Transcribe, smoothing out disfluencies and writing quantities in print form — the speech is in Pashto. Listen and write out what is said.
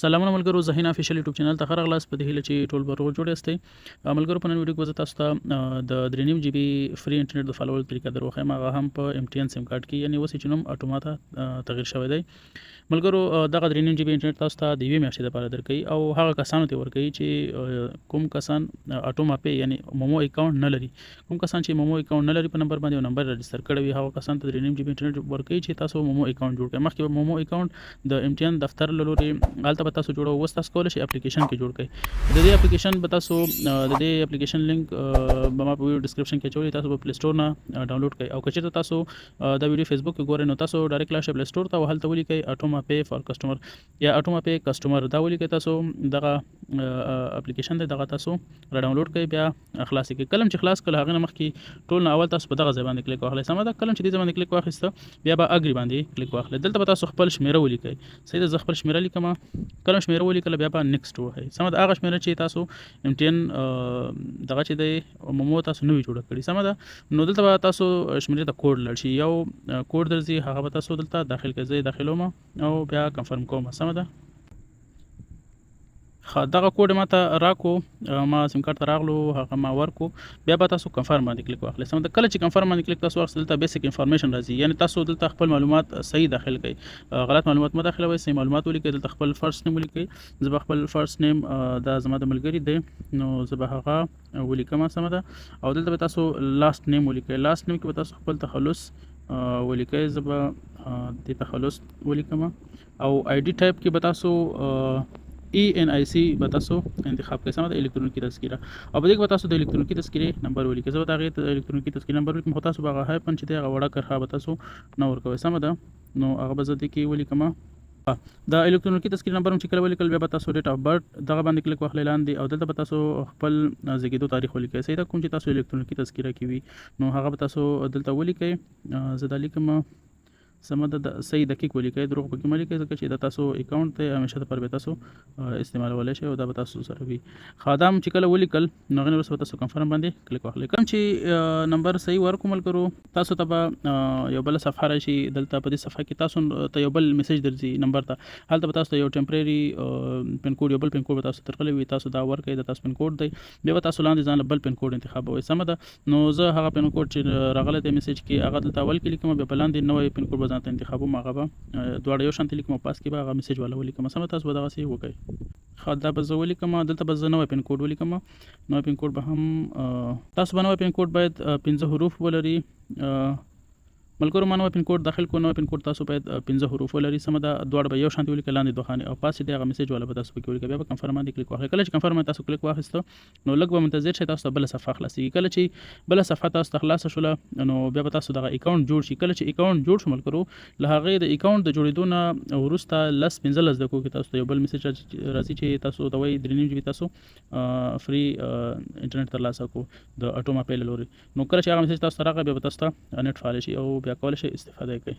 سلامونه ملګرو، ذهین افیشل یوټیوب چینل ته ښه راغلاست. په دې هیله چې ټول به روغ جوړ یاستئ. ملګرو، په نن ویډیو کې به زه تاسو ته د 3.5 جي بي free انټرنیټ د فعالولو طریقه در وښیم، هغه هم په ام ټي ان سیم کارت کې، یعنی اوس چې نوم اټوما ته تغییر شوی دی. ملګرو، دغه 3.5 جي بي انټرنیټ تاسو ته د یوې میاشتې لپاره درکوي او هغه کسانو ته ورکوي چې کوم کسان اټوما پی یعنی مومو اکاونټ نه لري. کوم کسان چې مومو اکاونټ نه لري، په نمبر باندې یو نمبر رجستر کړی وي، هغه کسان ته 3.5 جي بي انټرنیټ ورکوي چې تاسو مومو اکاونټ جوړ کړئ. مخکې به مومو اکاونټ د ام ټي ان دفتر له لوري هلته به تاسو جوړو، اوس تاسو کولی شئ اپلیکیشن کې جوړ کړئ. د دې اپلیکیشن به تاسو د دې اپلیکیشن لینک به ما په ویډیو ډیسکرپشن کې اچولی، تاسو به پلی سټور نه ډاونلوډ کړئ. او که چېرته تاسو دا ویډیو فیسبوک کې ګورئ، نو تاسو ډایرکټ لاړ شئ پلی سټور ته او هلته ولیکئ اټوما پی فار کسټمر یا اټوما پی کسټمر، دا ولیکئ. تاسو دغه اپلیکیشن دی، دغه تاسو را ډاونلوډ کړئ، بیا خلاص کړئ. کله چې خلاص کړل، هغې نه مخکې ټول نه اول تاسو په دغه ځای باندې کلیک واخلئ. سمه ده؟ کله چې دې ځای باندې کلیک واخیسته، بیا به agree باندې کلیک واخلئ. دلته به تاسو خپل شمېره ولیکئ. صحیح ده؟ زه خپل شمېره لیکم. کله شمېره ولیکله، بیا به next ووهئ. سمه ده؟ هغه شمېره چې تاسو ام ټي ان دغه چې دی مومو تاسو نوې جوړه کړي. سمه ده؟ نو دلته به تاسو شمېرې ته کوډ لاړ شي، یو کوډ درځي، هغه به تاسو دلته داخل کړئ. زه یې داخلوم او بیا کنفرم کوم. سمه ده؟ ښه، دغه کوډ ما ته راکو، ما سیم کارت ته راغلو، هغه ما ورکو. بیا به تاسو کنفرم باندې کلیک واخلئ. سمه ده؟ کله چې کنفرم باندې کلیک تاسو واخیست، دلته basic information راځي، یعنی تاسو دلته خپل معلومات صحیح داخل کړئ، غلط معلومات مه داخلوئ، صحیح معلومات ولیکئ. دلته خپل first name ولیکئ. زه به خپل first name، دا زما د ملګري دی، نو زه به هغه ولیکم. سمه ده؟ او دلته به تاسو last name ولیکئ. last name کې به تاسو خپل تخلص ولیکئ. زه به دې تخلص ولیکم. او ID type کې به تاسو ENIC به تاسو انتخاب کړئ. سمه ده؟ الکترونیکي تذکره. او په دې کې به تاسو د الکترونیکي تذکرې نمبر ولیکئ. زه به د هغې د الکترونیکي تذکرې نمبر ولیکم، خو تاسو به هغه hyphen چې دی، هغه وړه کرښه به تاسو نه ورکوئ. سمه ده؟ نو هغه به زه دې کې ولیکم. د الکترونیکي تذکرې نمبر هم چې کله ولیکل، بیا به تاسو date of birth دغه باندې کلیک واخلئ لاندې، او دلته به تاسو خپل زیږېدو تاریخ ولیکئ. صحیح ده؟ کوم چې تاسو الکترونیکي تذکره کې وي، نو هغه به تاسو دلته ولیکئ. زه دا لیکم. سمه ده؟ صحیح دقیق ولیکئ، دروغ پکې مه لیکئ، ځکه چې دا تاسو اکاونټ دی، همیشه لپاره به تاسو استعمالولی شئ او دا به تاسو سره وي. ښه، دا هم چې کله ولیکل، نو هغې نه وروسته به تاسو کنفرم باندې کلیک واخلئ. کوم چې نمبر صحیح ورکړو ملګرو، تاسو ته به یو بله صفحه راشي. دلته په دې صفحه کې تاسو ته یو بل میسج درځي نمبر ته. هلته به تاسو ته یو temporary pin code، یو بل پین کوډ به تاسو ته درغلی وي. تاسو دا ورکړئ، دا تاسو پین کوډ دی. بیا به تاسو لاندې ځان له بل پین کوډ انتخابوئ. سمه ده؟ نو زه هغه پین کوډ چې راغلی دی میسج کې، هغه دلته اول کې لیکم. بیا په لاندې نوی پین کوډ به ځان ته انتخابوم، هغه به دواړه یو شانتې لیکم او پاس کې به هغه میسج والا ولیکم. سمه؟ تاسو به دغسې وکړئ. ښه، دا به زه ولیکم. دلته به زه نوی پین کوډ ولیکم. نوی پین کوډ به هم تاسو به نوی پین کوډ باید پنځه حروف ولري. ملګرو، ما نوی پین کوډ داخل کو. نوی پین کوډ تاسو باید پنځه حروف ولري. سمه ده؟ دواړه به یو شانتې ولیکئ، لاندې دوه خانې، او پاس دې هغه میسج والا به تاسو پکې ولیکئ. بیا به کنفرم باندې کلیک واخلئ. کله چې کنفرم باندې تاسو کلیک واخیسته، نو لږ به منتظر شئ، تاسو ته بله صفحه خلاصیږي. کله چې بله صفحه تاسو ته خلاصه شوله، نو بیا به تاسو دغه اکاونټ جوړ شي. کله چې اکاونټ جوړ شو ملګرو، له هغې د اکاونټ د جوړېدو نه وروسته 10، 15 دقیقو کې تاسو ته یو بل میسج راځي چې تاسو ته وایي 3.5 جي بي تاسو free انټرنیټ ترلاسه کو د اټوما پی له لوري. نو کله چې هغه میسج تاسو ته راغی، بیا به تاسو ته نت فعال شي او بیا کولی شئ استفاده یې کړئ.